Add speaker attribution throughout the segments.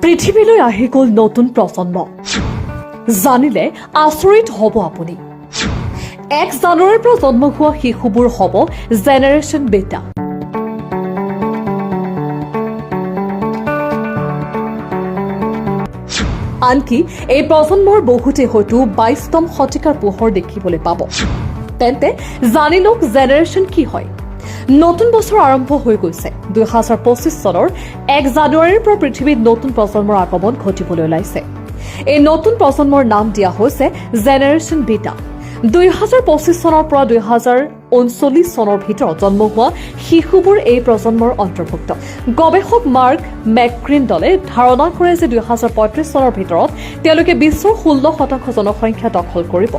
Speaker 1: পৃথিৱীলৈ আহি গ'ল নতুন প্ৰজন্ম। জানিলে আচৰিত হ'ব আপুনি। 1 জানুৱাৰীৰ পৰা জন্ম হোৱা শিশুবোৰ হ'ব জেনেৰেশ্যন বেটা। আনকি এই প্ৰজন্মৰ বহুতে হয়তো 22তম শতিকাৰ পোহৰ দেখিবলৈ পাব। তেন্তে জানি লওক জেনেৰেশ্যন কি হয়। নতুন বছৰ আৰম্ভ হৈ গৈছে। 2025 চনৰ 1 জানুৱাৰীৰ পৰা পৃথিৱীত নতুন প্ৰজন্মৰ আগমন ঘটিবলৈ ওলাইছে। এই নতুন প্ৰজন্মৰ নাম দিয়া হৈছে জেনেৰেশ্যন বিটা। 2025 চনৰ পৰা 2039 চনৰ ভিতৰত জন্ম হোৱা শিশুবোৰ এই প্ৰজন্মৰ অন্তৰ্ভুক্ত। গৱেষক মাৰ্ক মেক্ৰিণ্ডলে ধাৰণা কৰে যে 2035 চনৰ ভিতৰত তেওঁলোকে বিশ্বৰ 16% জনসংখ্যা দখল কৰিব।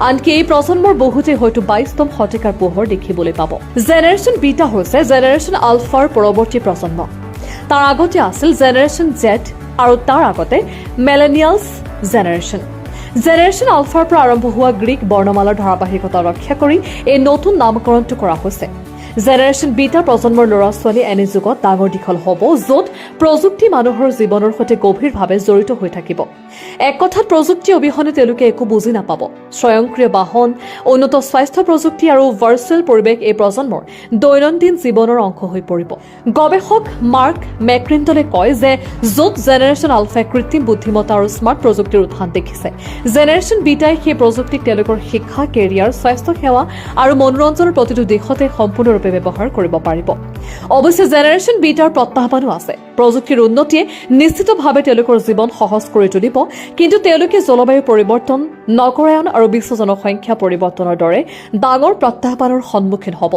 Speaker 1: আনকি এই প্ৰজন্মৰ বহুতে হয়তো 22তম শতিকাৰ পোহৰ দেখিবলৈ পাব। জেনেৰেশ্যন বিটা হৈছে জেনেৰেশ্যন আলফাৰ পৰৱৰ্তী প্ৰজন্ম। তাৰ আগতে আছিল জেনেৰেশ্যন জেড আৰু তাৰ আগতে মিলেনিয়েলছ জেনেৰেশ্যন। জেনেৰেশ্যন আলফাৰ পৰা আৰম্ভ হোৱা গ্ৰীক বৰ্ণমালাৰ ধাৰাবাহিকতা ৰক্ষা কৰি এই নতুন নামকৰণটো কৰা হৈছে। জেনেৰেশ্যন বিটা প্ৰজন্মৰ ল'ৰা ছোৱালী এনে যুগত ডাঙৰ দীঘল হ'ব, য'ত প্ৰযুক্তি মানুহৰ জীৱনৰ সৈতে গভীৰভাৱে জড়িত হৈ থাকিব। এক কথাত, প্ৰযুক্তি অবিহনে তেওঁলোকে একো বুজি নাপাব। স্বয়ংক্ৰিয় বাহন, উন্নত স্বাস্থ্য প্ৰযুক্তি আৰু ভাৰ্চুৱেল পৰিৱেশ এই প্ৰজন্মৰ দৈনন্দিন জীৱনৰ অংশ হৈ পৰিব। গৱেষক মাৰ্ক মেক্ৰিণ্টনে কয় যে য'ত জেনেৰেশ্যন আলফাই কৃত্ৰিম বুদ্ধিমত্তা আৰু স্মাৰ্ট প্ৰযুক্তিৰ উত্থান দেখিছে, জেনেৰেশ্যন বিটাই সেই প্ৰযুক্তিক তেওঁলোকৰ শিক্ষা, কেৰিয়াৰ, স্বাস্থ্য সেৱা আৰু মনোৰঞ্জনৰ প্ৰতিটো দিশতে সম্পূৰ্ণৰূপে ব্যৱহাৰ কৰিব পাৰিব। অৱশ্যে জেনেৰেশ্যন বিটাৰ প্ৰত্যাহ্বানো আছে। প্ৰযুক্তিৰ উন্নতিয়ে নিশ্চিতভাৱে তেওঁলোকৰ জীৱন সহজ কৰি তুলিব, কিন্তু তেওঁলোকে জলবায়ু পৰিৱৰ্তন, নগৰায়ন আৰু বিশ্ব জনসংখ্যা পৰিৱৰ্তনৰ দৰে ডাঙৰ প্ৰত্যাহ্বানৰ সন্মুখীন হ'ব।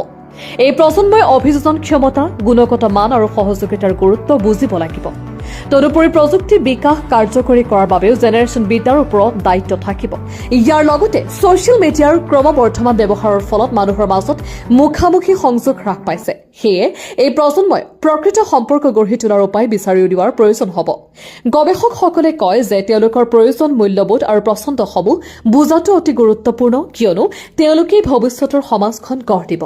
Speaker 1: এই প্ৰজন্মই অভিযোজন ক্ষমতা, গুণগত মান আৰু সহযোগিতাৰ গুৰুত্ব বুজিব লাগিব। তদুপৰি প্ৰযুক্তি বিকাশ কাৰ্যকৰী কৰাৰ বাবেও জেনেৰেশ্যন বিটাৰ ওপৰত দায়িত্ব থাকিব। ইয়াৰ লগতে ছ'চিয়েল মিডিয়াৰ ক্ৰমবৰ্ধমান ব্যৱহাৰৰ ফলত মানুহৰ মাজত মুখামুখি সংযোগ হ্ৰাস পাইছে। সেয়ে এই প্ৰজন্মই প্ৰকৃত সম্পৰ্ক গঢ়ি তোলাৰ উপায় বিচাৰি উলিওৱাৰ প্ৰয়োজন হ'ব। গৱেষকসকলে কয় যে তেওঁলোকৰ প্ৰয়োজন, মূল্যবোধ আৰু পছন্দসমূহ বুজাটো অতি গুৰুত্বপূৰ্ণ, কিয়নো তেওঁলোকেই ভৱিষ্যতৰ সমাজখন গঢ় দিব।